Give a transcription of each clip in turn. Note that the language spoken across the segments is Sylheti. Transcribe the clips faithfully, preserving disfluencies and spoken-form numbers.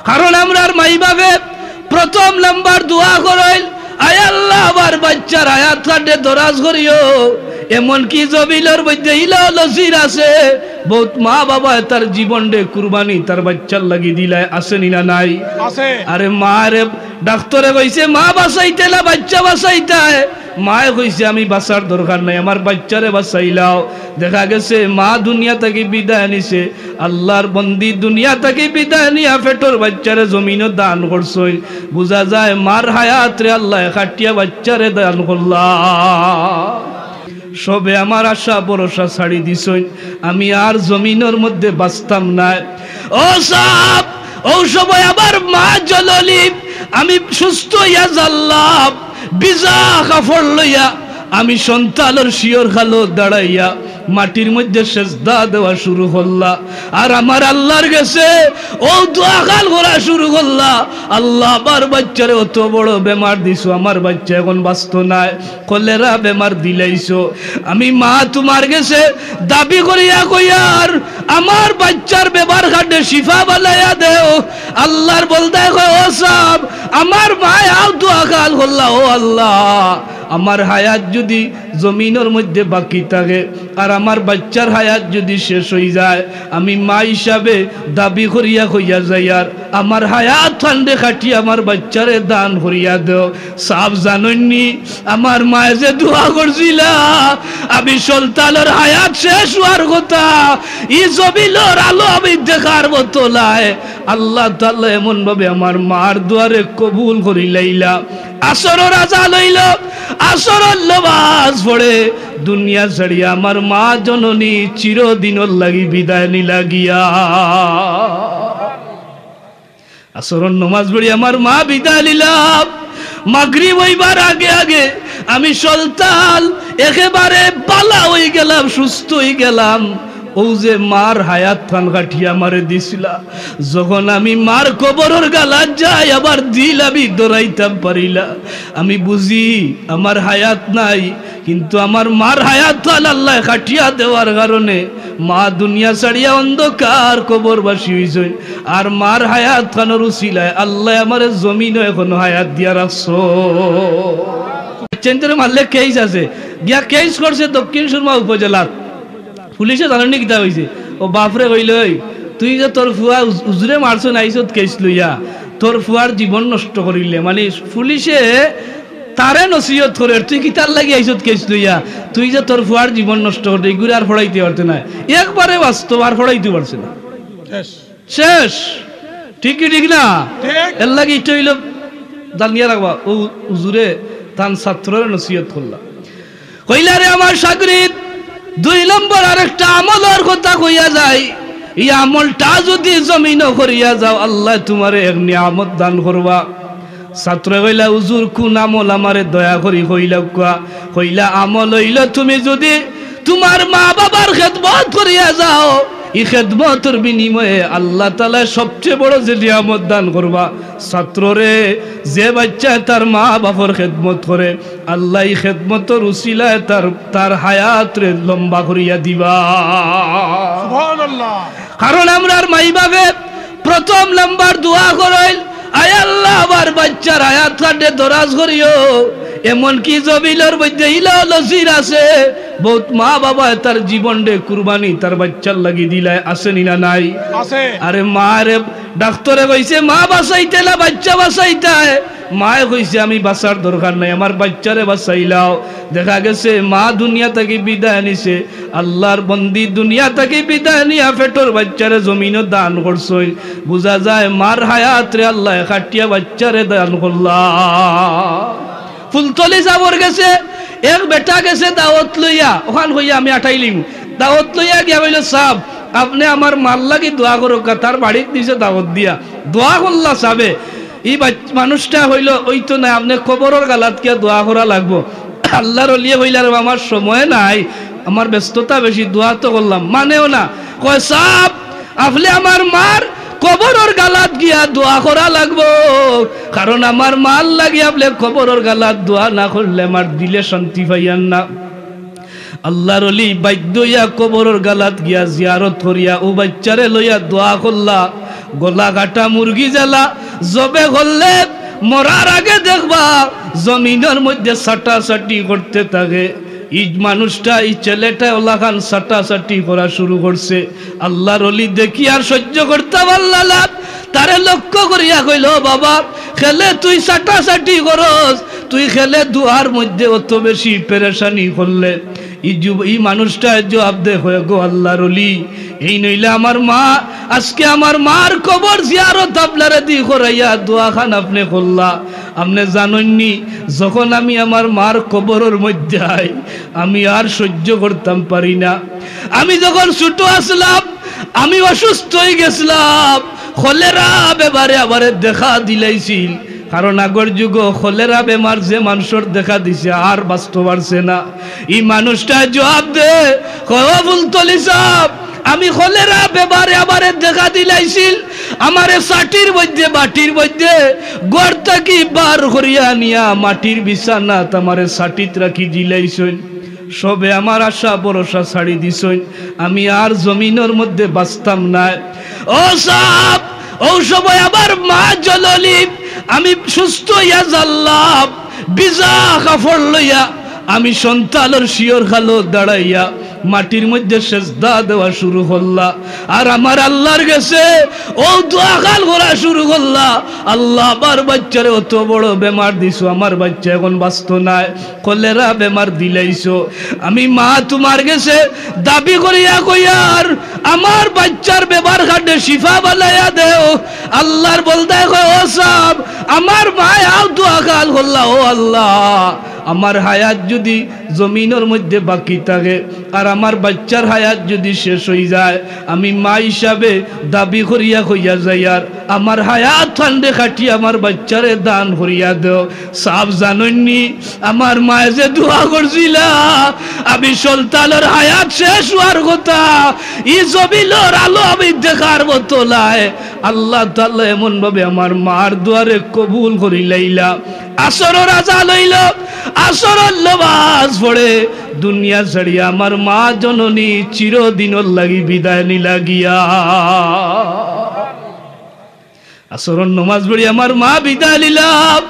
কারণ আমরার মাই বাফে প্রথম নাম্বার দোয়া করইন, "আয় আল্লাহ, আমার বাইচ্চার হায়াত খান্ডে দরাজ করিও।" এমনকি জমিনর মধ্যে ইলাও নজির আছে, বউত মা বাবায় তার জীবনরে কুরবানি তার বাইচ্চার লাগি দিলায়, আছে নি না নাই? আছে। আরে মারে ডাক্তরে কইছে, "মা বাঁচাইতে না বাইচ্চা বাঁচাইতায়?" মায়ে কইছে, "আমি বাঁচার দরকার নাই, আমার বাইচ্চারে বাঁচাইলাও।" দেখা গেছে মা দুনিয়া থাকি বিদায় নিছে, আল্লাহর বন্দি দুনিয়া থাকি বিদায় নিয়া পেটর বাইচ্চারে জমিনো দান করছইন। বুঝা যায় মার হায়াতরে আল্লায় কাটিয়া বাইচ্চারে দান করলা। সবে আমার আশা ভরসা ছাড়ি দিছইন, আমি আর জমিনর মধ্যে বাঁচতাম নায়। ও সাব, ও সময় আমার মা জননী, আমি সুস্থ অইয়া জানলাম, ভিজা কাপড় লইয়া আমি সন্তানর শিয়র খালো দাঁড়াইয়া মাটির মধ্যে সেজদা দেওয়া শুরু করলা। আর আমার আল্লাহর গেছে ও দোয়া খান করা শুরু করলা, "আল্লাহ, আমার বাইচ্চারে অত বড় বেমার দিছো, আমার বাইচ্চা এখন বাঁচতো নায়, কলেরা বেমার দিলাইছো। আমি মা তুমার গেছে দাবি করিয়া কইয়ার, আমার বাইচ্চার বেমার খান্ডে শিফা বানাইয়া দেও।" আল্লাহর বন্দায় কয়, "ও সাব, আমার মায় আও দোয়া খান করলা, ও আল্লাহ, আমার হায়াত যুদি জমিনর মধ্যে বাকি থাকে, আর আমার বাইচ্চার হায়াত যুদি শেষ অইযায়, আমি মা হিসাবে দাবি করিয়া কইয়া যাইয়ার, আমার হায়াত খান্ডে কাটিয়া আমার বাইচ্চারে দান করিয়া দেও।" সাব জানইননি, আমার মায়ে যে দোয়া করছিলা, আমি সন্তানর হায়াত শেষ অওয়ার কথা, ই জমিনর আলো আমি দেখার মতো নায়। আল্লাহ তাআলা এমন ভাবে আমার মার দোয়ারে কবুল করিলাইলা। আসরর আজান অইলো, আসরর নমাজ পড়ে দুনিয়া ছাড়িয়া আমার মা জননী চিরদিনর লাগি বিদায় নিলা গিয়া। আসরর নমাজ পড়ি আমার মা বিদায় নিলা। মাগরিব অইবার আগে আগে আমি সন্তান একেবারে বালা অইগেলাম, সুস্থ অইগেলাম। অউ যে মার হায়াত খান কাটিয়া আমারে দিছিলা, যখন আমি মার কবরর গালাত যাই, আমার দিল আমি ধরাইতাম পারি না। আমি বুঝি আমার হায়াত নাই, কিন্তু আমার মার হায়াত খান আল্লায় কাটিয়া দেওয়ার কারণে মা দুনিয়া ছাড়িয়া অন্ধকার কবরবাসী অইছইন, আর মার হায়াত খানর উছিলায় আল্লায় আমারে জমিনো এখনো হায়াত দিয়া রাখছো। চেঞ্জরে মারলে কেস আছে, গিয়া কেস করছে দক্ষিণ সুরমা উপজেলাত। পুলিশে জানইননি কিতা কইছে? ও বাফরে কইল, "ওই, তুই যে তোর ফুয়া উজ-, উজুরে মারছইন আইছত কেস লইয়া, তোর ফুয়ার জীবন নষ্ট করিলে।" মানে পুলিশে তারে নসিহত করের, "তুই কিতার লাগি আইছত কেস লইয়া? তুই যে তোর ফুয়ার জীবন নষ্ট করতে, ইগুরে আর পড়াইতে পারতে না।" একবারে বাস্তব, আর পড়াইতে পারছে না। শেষ। ঠিক কি ঠিক না? ঠিক। এর লাগি ইটা অইল জানিয়া রাখবা, ও উজুরে তান ছাত্ররে নসিহত করলা। কইলা, "রে আমার শাগরিদ, দুই নম্বর আরেকটা আমলর কথা কইয়া যাই, ই আমলটা যুদি জমিনো করিয়া যাও, আল্লায় তুমারে এক নিয়ামত দান করবা।" ছাত্রয় কইলা, "হুজুর, কুন আমল আমারে দয়া করি কইলাউক্কা?" কইলা, "আমল অইল তুমি যুদি তুমার মা বাবার খেদমত করিয়া যাও, ই খেদমতর বিনিময়ে আল্লাহ তাআলায় সবচেয়ে বড় যে নিয়ামত দান করবা।" ছাত্ররে, যে বাইচ্চায় তার মা বাপর খেদমত করে, আল্লায় ই খেদমতর উছিলায় তার, তার হায়াতরে লম্বা করিয়া দিবা। সুবহানাল্লাহ। কারণ আমরার মাই বাফে প্রথম নাম্বার দোয়া করইন, "আয় আল্লাহ, আমার বাইচ্চার হায়াত খান্ডে দরাজ করিও।" এমনকি জমিনর মধ্যে ইলাও নজির আছে, বউত মা বাবায় তার জীবনরে কুরবানি তার বাইচ্চার লাগি দিলায়, আছে নি না নাই? আছে। আরে মারে ডাক্তরে কইছে, "মা বাঁচাইতে না বাইচ্চা বাঁচাইতায়?" মায়ে কইছে, "আমি বাঁচার দরকার নাই, আমার বাইচ্চারে বাঁচাইলাও।" দেখা গেছে মা দুনিয়া থাকি বিদায় নিছে, আল্লাহর বন্দি দুনিয়া থাকি বিদায় নিয়া পেটর বাইচ্চারে জমিনো দান করছইন। বুঝা যায় মার হায়াতরে আল্লায় কাটিয়া বাইচ্চারে দান করলা। ফুলতলি সাবর গেছে এক বেটা গেছে দাওয়াত লইয়া, অখান কইয়া আমি আটাইলিমু। দাওয়াত লইয়া গিয়া কইল, "সাব, আপনে আমার মার লাগি দোয়া করউক্কা।" তার বাড়িত নিছে দাওয়াত দিয়া, দোয়া করলা সাবে। ই বাচ-, মানুষটা কইল, "ওই তো না, আপনে কবরর গালাত গিয়া দোয়া করা লাগবো।" আল্লাহর ওলিয়ে কইলা, "রে, আমার সময় নাই, আমার ব্যস্ততা বেশি, দোয়া তো করলাম।" মানেও না, কয়, "সাব, আপনে আমার মার কবরর গালাত গিয়া দোয়া করা লাগবো, কারণ আমার মার লাগি আপনে কবরর গালাত দোয়া না করলে আমার দিলে শান্তি পাইয়ার না।" আল্লাহর ওলি বাধ্য অইয়া কবরর গালাত গিয়া জিয়ারত করিয়া ও বাইচ্চারে লইয়া দোয়া করলা। গলা কাটা মুরগি যেলা জবে করলে মরার আগে দেখবা জমিনর মধ্যে ছাটাছাটি করতে থাকে। ই মানুষটা, ই ছেলেটা অলাখান ছাটাছাটি করা শুরু করছে। আল্লার অলি দেখিয়া আর সহ্য করতা পারলা না, তারে লক্ষ্য করিয়া কইল, "বাবা, কেনে তুই ছাটাছাটি করস, তুই কেনে দোয়ার মধ্যে অত বেশি পেরেশানি করলে?" ই যুব-, ই মানুষটায় জবাব দে, কয়, "গো আল্লার অলি, এইন অইলা আমার মা, আজকে আমার মার কবর জিয়ারত আপনারে দি করাইয়া দোয়াখান আপনে করলা। আপনে জানইন নি, যখন আমি আমার মার কবরর মধ্যে আই, আমি আর সহ্য করতাম পারি না। আমি যখন ছোট আছলাম, আমি অসুস্থ অইগেছলাম, কলেরা বেমারে আমারে দেখা দিলাইছিল।" কারণ আগর যুগো কলেরা বেমার যে মানষর দেখা দিছে আর বাঁচতো পারছে না। ই মানুষটায় জবাব দে, কয়, "ও ফুলতলি সাব, আমি কলেরা বেমারে আমারে দেখা দিলাইছিল, আমারে ছাটির মধ্যে, মাটির মধ্যে ঘর থাকি বার করিয়া আনিয়া মাটির বিছানাত আমারে ছাটিত রাখি দিলাইছইন।" সবে আমার আশা ভরসা ছাড়ি দিছইন, আমি আর জমিনর মধ্যে বাঁচতাম নায়। ও সাব, অউ সময় আমার মা জননী, আমি সুস্থ অইয়া জানলাম, ভিজা কাপড় লইয়া আমি সন্তানর শিয়র খানো দাঁড়াইয়া মাটির মধ্যে সেজদা দেওয়া শুরু করলা, আর আমার আল্লার গেছে অউ দোয়াখান করা শুরু করলা, "আল্লা, আমার বাইচ্চারে অত বড় বেমার দিছো, আমার বাইচ্চা এখন বাঁচতো নায়।" কলেরা বেমার দিলাইছো। আমি মা তুমার গেছে দাবি করিয়া কইয়ার, আমার বাইচ্চার বেমার খানে শিফা বানাইয়া দেও। আল্লার বন্দায় কয়, "ও সাব, আমার মায় আও দোয়াখান করলা, ও আল্লা, আমার হায়াত যুদি জমিনর মধ্যে বাকি থাকে, আর আমার বাইচ্চার হায়াত যুদি শেষ অইযায়, আমি মা হিসাবে দাবি করিয়া কইয়া যাইয়ার, আমার হায়াত খানরে কাটিয়া আমার বাইচ্চারে দান করিয়া দেও।" সাব জানইন নি, আমার মায় যে দোয়া করছিলা, আমি সন্তানর হায়াত শেষ অওয়ার কথা, ই জমিনর আলো আমি দেখার মতো নায়। আল্লা তাআলা এমন ভাবে আমার মার দোয়ারে কবুল করিলাইলা। আসরর আজান অইলো, আসরর নমাজ পড়ে দুনিয়া ছাড়িয়া আমার মা জননী চিরদিনর লাগি বিদায় নিলা গিয়া। আসরর নমাজ পড়ি আমার মা বিদায় নিলা।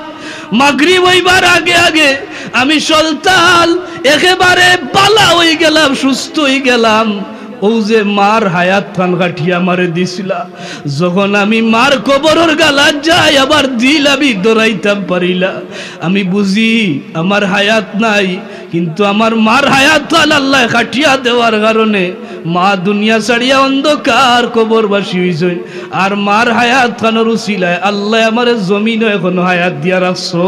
মাগরিব অইবার আগে আগে আমি সন্তান একেবারে বালা অইগেলাম, সুস্থ অইগেলাম। অউ যে মার হায়াত খান কাটিয়া আমারে দিছিলা, যখন আমি মার কবরর গালাত যাই, আমার দিল আমি ধরাইতাম পারি না। আমি বুঝি আমার হায়াত নাই, কিন্তু আমার মার হায়াত খান আল্লায় কাটিয়া দেওয়ার কারণে মা দুনিয়া ছাড়িয়া অন্ধকার কবরবাসী অইছইন। আর মার হায়াত খানর উছিলায় আল্লায় আমারে জমিনো এখনো হায়াত দিয়া রাখছো।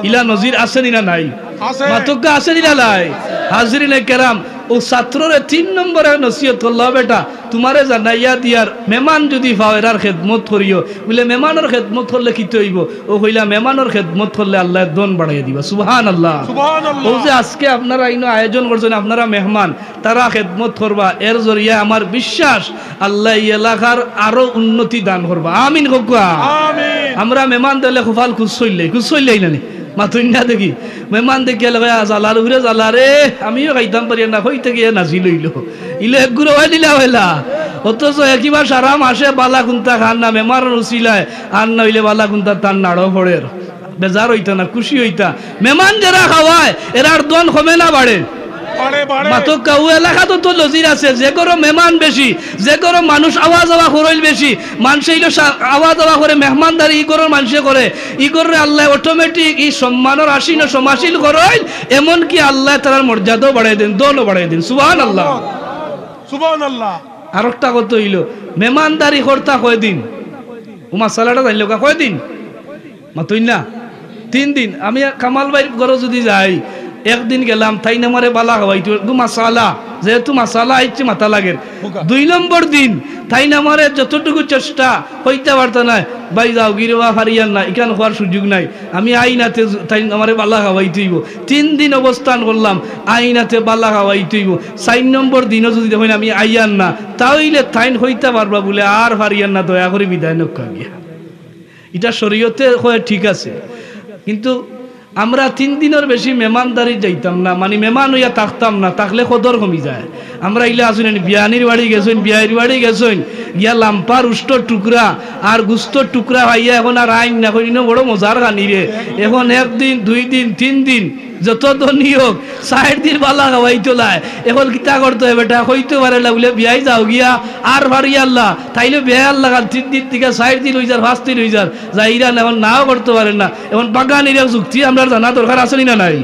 ইলা নজির আছে নি না নাই? আছে। মাতউক্কা আছে নি না নাই? হাজিরিনে কেরাম, অউ ছাত্ররে তিন নম্বরে নসিহত করলা, "বেটা, তুমারে জানাইয়া দিয়ার, মেমান যুদি পাও এরার খেদমত করিও।" বুলে, "মেমানর খেদমত করলে কিতা অইবো?" অউ কইলা, "মেমানর খেদমত করলে আল্লায় ধন বাড়াইয়া দিবা।" সুবহানাল্লাহ। সুবহানাল্লাহ। অউ যে আজকে আপনারা ইনো আয়োজন করছইন, আপনারা মেহমান, তারা খেদমত করবা, এর জরিয়ায় আমার বিশ্বাস আল্লায় ই এলাকার আরো উন্নতি দান করবা। আমিন কউক্কা। আমিন। আমরা মেমান দেখলে কপাল কুচকাইলাই, কুচকাইলাই না নি? মাতইন না দেখি। মেমান দেখিয়া কয়, "আ, জ্বালার উপরে জ্বালা রে, আমিও খাইতাম পারি না, কই থাকি নাজিল অইলো।" ইলা এক গুরু অইলা অইলা। অথচ একেবারে সারা মাসে বালা কুন্তা খার না, মেমানর উছিলায়, আর না অইলে বালা কুন্তা তার নাড়ো পড়ের। বেজার অইতা না, খুশি অইতা। মেমান যেরা খাওয়ায়, এরার ধন কমে না বাড়ে? বাড়ে, বাড়ে। মাতউক্কা, অউ এলাকাত তো নজির আছে, যে ঘরো মেমান বেশি, যে ঘরো মানুষ আওয়া যাওয়া করইল বেশি, মানষে ইলা সা-, আওয়া যাওয়া করে, মেহমানদারি ই ঘরর মানষে করে, ই ঘররে আল্লায় automatic ই সম্মানর আসীন সমাসীন করইল, এমনকি আল্লায় তারার মর্যাদাও বাড়াই দেইন, ধনও বাড়াই দেইন। সুবহানাল্লাহ। সুবহানাল্লাহ। আরোকটা কথা অইলো, মেমানদারি করতা কয়দিন? অউ মাসালাটা জানলে কয়দিন? মাতইন না। তিন দিন। আমি কামাল ভাইর ঘরো যুদি যাই, একদিন গেলাম, তাইন আমারে বালা খাওয়াইতো, একটু মাসালা, যেহেতু মাসালা আইছে মাতা লাগের। দুই নম্বর দিন, তাইন আমারে যতটুকু চেষ্টা, কইতা পারতা নায়, "ভাই যাওগি রে বা, পারিয়ার না, ইখান কওয়ার সুযোগ নাই।" আমি আইনাতে যু-, তাইন আমারে বালা খাওয়াইতো অইবো। তিন দিন অবস্থান করলাম, আইনাতে বালা খাওয়াইতো অইবো। চাইর নম্বর দিনও যুদি দেখইন আমি আইয়ার না, তা অইলে তাইন কইতা পারবা বুলে, "আর পারিয়ার না, দয়া করি বিদায় নেউক্কা গিয়া।" ইটা শরীয়তে কয় ঠিক আছে, কিন্তু আমরা তিন দিনর বেশি মেমানদারিত যাইতাম না, মানি মেমান অইয়া থাকতাম না, থাকলে কদর কমি যায়। আমরা ইলা আছইন, বিয়ানির বাড়ি গেছইন, বিয়াইর বাড়ি গেছইন, গিয়া লাম্পার উষ্টর টুকরা আর গুস্তর টুকরা পাইয়া এখন আর আইন না কইন, বড় মজার খানি রে। এখন একদিন, দুই দিন, তিন দিন, যত ধনী হোক, চাইর দিন বালা খাওয়াইতো নায়। এখন কিতা করতো বেটা, কইতো পারে না, বুলে, "বিয়াই যাও গিয়া, আর পারি আল্লাহ।" তাইলে বিয়াই আল্লাহ খান তিন দিন থাকি চাইর দিন অইযার, পাঁচ দিন অইযার, যাইরা না, এখন নাও করতো পারে না। এখন বাগানির এক যুক্তি আমরার জানা দরকার আছে নি না নাই?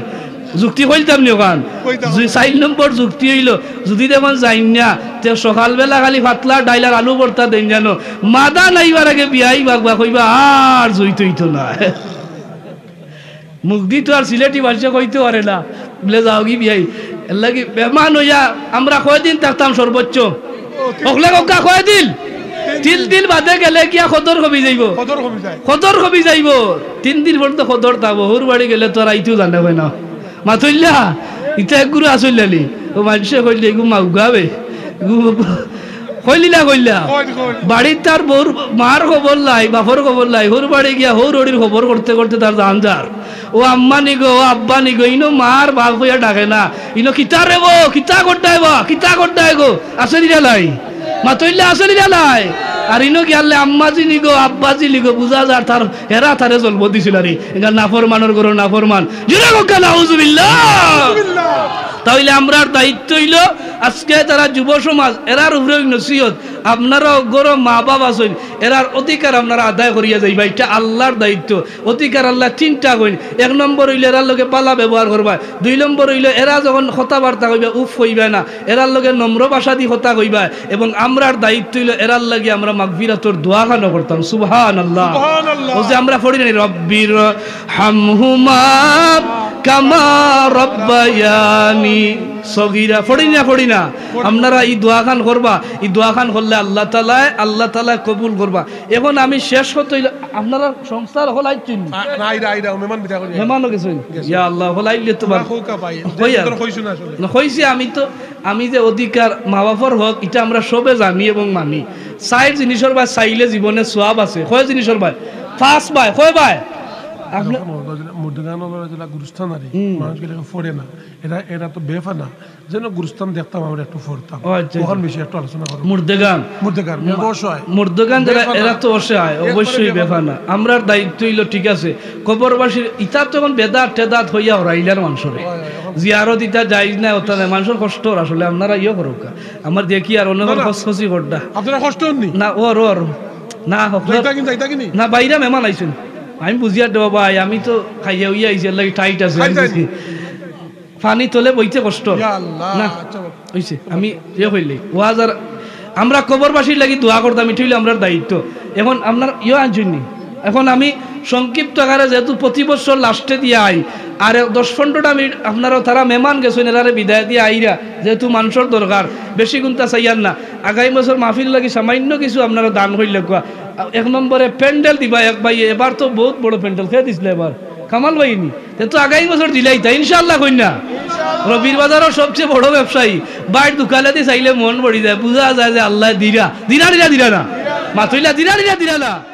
যুক্তি কইতাম নি ওখান? কইতাম। যুদি চাইর নম্বর যুক্তি অইলো, যুদি দেখইন যাইন না, তে সকালবেলা খালি পাতলা ডাইল আর আলু ভর্তা দেইন জানো, মাদান আইবার আগে বিয়াই বাগবা কইবা, "আর জুইত অইতো না।" মুখ দি তো আর সিলেটি ভাষা কইতো পারে না, বুলে, "যাওগি বিয়াই।" এরলাগি মেহমান অইয়া আমরা কয়দিন থাকতাম সর্বোচ্চ? হকলে কউক্কা কয়দিন? তিন দিন বাদে গেলে গিয়া কদর কমি যাইবো। কদর কমি যায়। কদর কমি যাইবো। তিন দিন পর্যন্ত কদর থাকবো। হউর বাড়ি গেলে তো আর আইতেও জানে অয় না। মাতইলা, ইতা এক গুরু আসইলা নি। ও মানষে কইলে, "এগু মাউগা বে।" এগু কইলি না কইলা? কই, কই। বাড়িত তার বউর, মার খবর লাই, বাপর খবর লাই। হউর বাড়ি গিয়া হউর হড়ির খবর করতে করতে তার জান যার। ও আম্মা নি গো, ও আব্বা নি গো, ইনো মার বাপ কইয়া ডাকে না। ইনো কিতা রে গো, কিতা করতায় বা, কিতা করতায় গো? আছে নি রে লাই? মাতইলা আছে নি রে লাই? আর ইনো গিয়ালে আম্মাজি নি গো, আব্বাজি নি গো, বুঝা যার তার হেরা তারে জন্ম দিছিল রে। এগা নাফরমানর ঘরর নাফরমান। জোরে কউক্কা নাউজুবিল্লাহ। তাইলে আমরার দায়িত্ব অইলো, আজকে তারা যুব সমাজ, এরার উপরে অউ নসিহত, আপনারা ঘরো মা বাপ আছইন, এরার অধিকার আপনারা আদায় করিয়া যাইবা, ইটা আল্লার দায়িত্ব। অধিকার আল্লায় তিনটা কইন। এক নম্বর অইলো এরার লগে বালা ব্যবহার করবা, দুই নম্বর অইলো এরা যখন কথাবার্তা কইবা, উফ কইবা না, এরার লগে নম্র ভাষা দি কথা কইবা, এবং আমরার দায়িত্ব অইলো এরার লাগি আমরা মাগফিরাতর দোয়াখানো করতাম। সুবহানাল্লাহ। সুবহানাল্লাহ। অউ যে আমরা পড়ি না নি, "রব্বির হামহুমা কামা রব্বায়ানি সগীরা", পড়ি না, পড়ি না? আপনারা ই দোয়াখান করবা, ই দোয়াখান করলে আল্লাহ তাআলায়, আল্লাহ তাআলায় কবুল করবা। এখন আমি শেষ করতে অইলে, আপনারা সংস্থার হকল আইছইন নি? আ, না, আইরা, আইরা, মেহমান বিদায় করি। মেহমানও গেছইন? গেছইন। ইয়া আল্লাহ, হকল আইলে তো না, ভালা। কউক্কা ভাই, কইয়া। ভিতরে কইছো না আসলে। না, কইছি আমি তো, আমি যে অধিকার, মা বাপর হক, ইটা আমরা সবে জানি এবং মানি। চাইর জিনিসর বায় চাইলে জীবনে সওয়াব আছে। কয় জিনিসর বায়? পাঁচ বায়। কয় বায়? আপনি মুর্দেগান অইলো যেলা গুরুস্থান আর কি। হুম। মানুষ গেলে পড়ে না। এরা, এরা তো বেফানা। যেন গুরুস্থান দেখতাম আমরা একটু পড়তাম। ও আচ্ছা, ওখান আচ্ছা। বেশি একটু আলোচনা করো। মুর্দেগান। মুর্দেগান, মা-, অসহায়। মুর্দেগান যারা, বেফানা। এরা তো অসহায়, একবারে অবশ্যই বেফানা। বেফানা। আমরার দায়িত্ব অইলো, ঠিক আছে, কবরবাসীর, ইতা তো এখন বেদাত টেদাত হইয়া হরাইলার মানষরে। হয়, হয়, এখন জিয়ারত ইতা জায়েজ না, ওটা নাই, মানষর কষ্ট অর আসলে, আপনারা ইয়ে করউক্কা। আমার দেখি আর অন্য না, না। খসখসি করডা। আপনারা কষ্ট অর নি? না, অর, অর। না, হকল যাইতা কি, যাইতা কি নি? না, বাইরা মেহমান আইছইন। আমি বুঝিয়ার দেবো ভাই, আমি তো খাইয়া উইয়া আইছি, এরলাগি টাইট আছে, খাই আমি যাইনি। বুঝি। পানি তলে বইতে কষ্ট। ইয়া আল্লাহ, না, আচ্ছা বাবা। অইছে, আমি ইয়ে কইলে, ওয়াজ আর আমরা কবরবাসীর লাগি দোয়া করতাম, ইটা অইলো আমরার দায়িত্ব। এখন আপনার ইয়ে আনছইন নি? এখন আমি সংক্ষিপ্ত আকারে যেহেতু প্রতি বছর লাস্টে দিয়া আই, আর দশ পনেরোটা মিনিট আপনারা তারা মেহমান গেছইন, এরারে বিদায় দিয়া আইরা, যেহেতু মানষর দরকার, বেশি গুনতা চাইয়ার না। আগামী বছর মাহফিল লাগি সামান্য কিছু আপনারা দান করিলাউক্কা। এক নম্বরে প্যান্ডেল দিবা এক ভাইয়ে, এবার তো বউত বড় প্যান্ডেল, কে দিছলা এবার? কামাল ভাই নি? তে তো আগামী বছর দিলাইতা, ইনশাআল্লাহ কইন না? রবির বাজারর সবচেয়ে বড় ব্যবসায়ী, ভাইর দোকানেদি চাইলে মন ভরি যায়, বুঝা যায় যে আল্লায় দিরা, দিরা, দিরা, দিরা না। মাতইলা দিরা, দিরা, দিরা না।